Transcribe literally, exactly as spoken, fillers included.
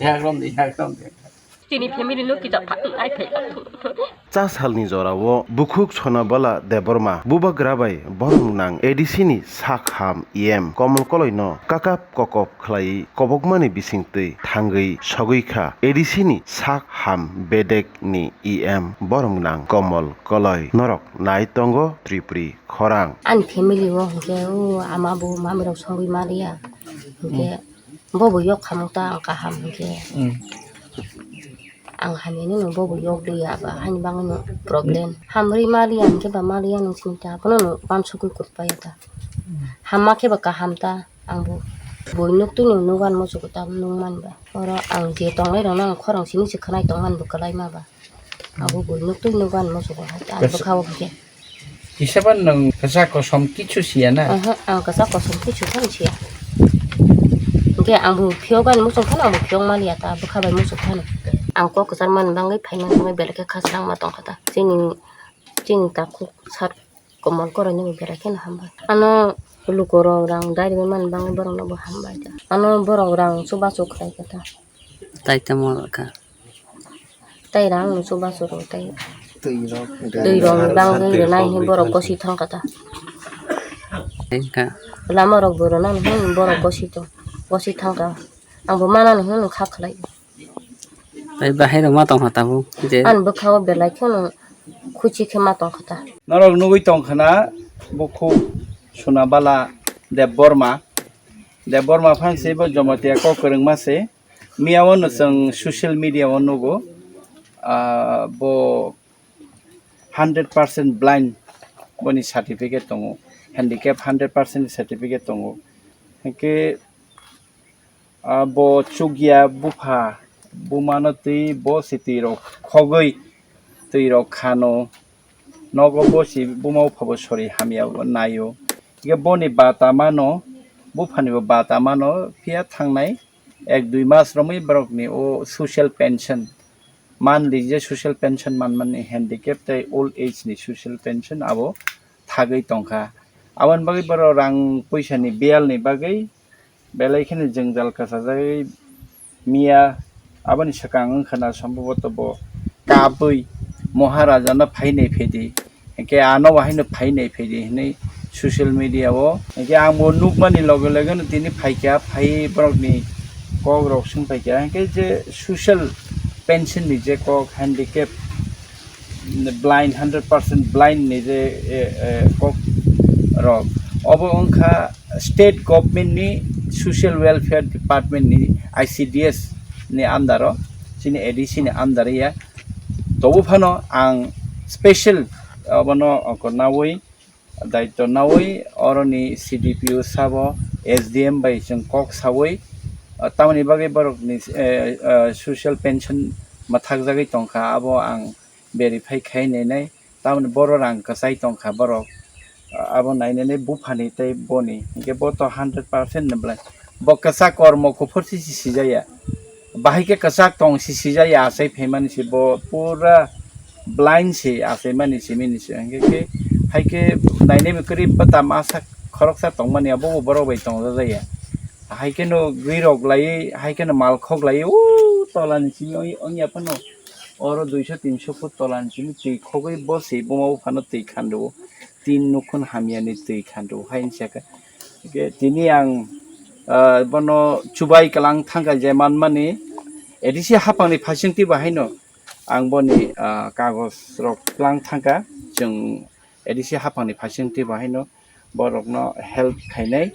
Yakrom de, yakrom de. Chini family no kisa pha-, ai phai. Cha salni jorao bukhuk Sonabala Debbarma bubagra bai borok nang A D C ni sak ham E M Komol Koloi no kakap kokop khlai kobokmani bisingtwi thangwi sogwi kha. A D C ni sak ham bedek ni E M borom nang Komol Koloi norok nai tongo Tripuri khorang. Ani family o hwnkhe o ama bo mami rok songwi maliya. Hwnkhe bo bo yok khamung ta ang kaham hwnkhe. Ang hamya nini bo bo yok liya ba, haini bagwi no problem. Hamri maliya hwnkhe ba maliya nung sini ta, abono no bansugwi kut paiya ta. Hamma khe ba kaham ta, ang bo bui nuk twi no nugan muchugo ta nung man ba. Oro ang je tongnai rok no ang khorang simi se khwnai tong man bo kwlai ma ba. Abo bui nuk twi nugan muchugo hai ta, ang bwkha o hwnkhe. Kisa ba nwng kwchak kosom kichu siya na? Aha, ang kwchak kosom kichu phano siya. Hwnkhe ang bo phiyok ani muchung phano, ang bo phiyok maliya ta, bwkha bai muchung phano. Ang kok kwchar man bangwi phai man bangwi belai khe khasrang ma tongkha ta. Chini, chini takhuk sar Komol Koloi ni bo belai kheno hambai. Ano lukurok rang dai rwui man bangwi borok no bo hambai ta. Ano borok rang chubachu khlai kha ta. Tai tamo kha. Tai rang no chubachu rw tai. Twi rok. Twi rok bangwi rwnai hwnwi borok gosi thang kha ta. Tei kha. Lama rok bo rwnani hwnwi borok gosi tong, gosi thang kha. Ang bo manani hwnwi kha khlai. Tai bahai rok ma tong kha tabuk je. Ani bwkha o belai kheno khuchi khe ma tong kha ta. Norok nugwi tong kha na bukhuk Sonabala Debbarma. Debbarma phan se bo Jamatia kok kwrwngma se. Miya o no chwng social media o nugo, ah, bo hundred percent blind boni certificate tongo, handicap hundred percent certificate tongo. Hwnkhe, ah, bo chukya bupha bumano twi bo se twi rok khogwi twi rok khano. Nogo bo si buma bupha bo sori hamya naio. Hingke boni bata mano, buphani bo bata mano, phiya thangnai ek dui mas romwi borokni o social pension, monthly je social pension manmani handicap tei old age ni social pension abo thagwi tongkha. Aboni bagwi borok rang puisani biyalni bagwi belai kheno jwngjal kwchajagwi miya, aboni swkang wngkha na, sombhoboto bo kabwi Maharaja no phainai phaidi, hwnkhe ano bo haino phainai phaidi hwnwi social media o. Hwnkhe ang bo nukmani loge loge no tini phaikha, phai borokni kok rok swng phaikha, hwnkhe je social pension ni je kok, handicap, blind, hundred percent blind ni je, e, e, kok rok, obo wngkha state government ni social welfare department ni, I C D S ni under o, chini A D C ni under ya. Tobo phano ang special obono oko nawi, daityo nawi, oroni C D P O sabo, S D M bai chwng kok sawi, ah, tamoni bagwi borokni, eh, eh, social pension mwthakjagwi tongkha, abo ang verify khai nainai, tamoni boro rang kwchai tongkha borok, ah, abo nainani buphani tei boni, hinkhe bo to hundred percent ni belai, bo kwchak kormo kuphur si sijaya. Bahai khe kwchak tong si sijaya, achai phaimani se bo pura blind se, achaimani se mini se. Hingke khe hai khe nainai kwrwi bwta masa khoroksa tongmani abo bo borok bai tongjajakya. Hai kheno gwi rok laiwi, hai kheno mal khok laiwi, o tola ni simi oi-, ongya phano oro duiso tinso foot tola ni simi twi khogwi bo se buma buphano twi khandu. Tin nukhun hamya ni twi khandu hai hinsa khe. Hingke tini ang, ah, bono chubai kwlang thangkha je manmani, A D C haphangni phaisingtwi bo haino ang boni, ah, kagoj rok kwlang thangkha, chwng A D C haphangni phaisingtwi bo haino borokno help khainai.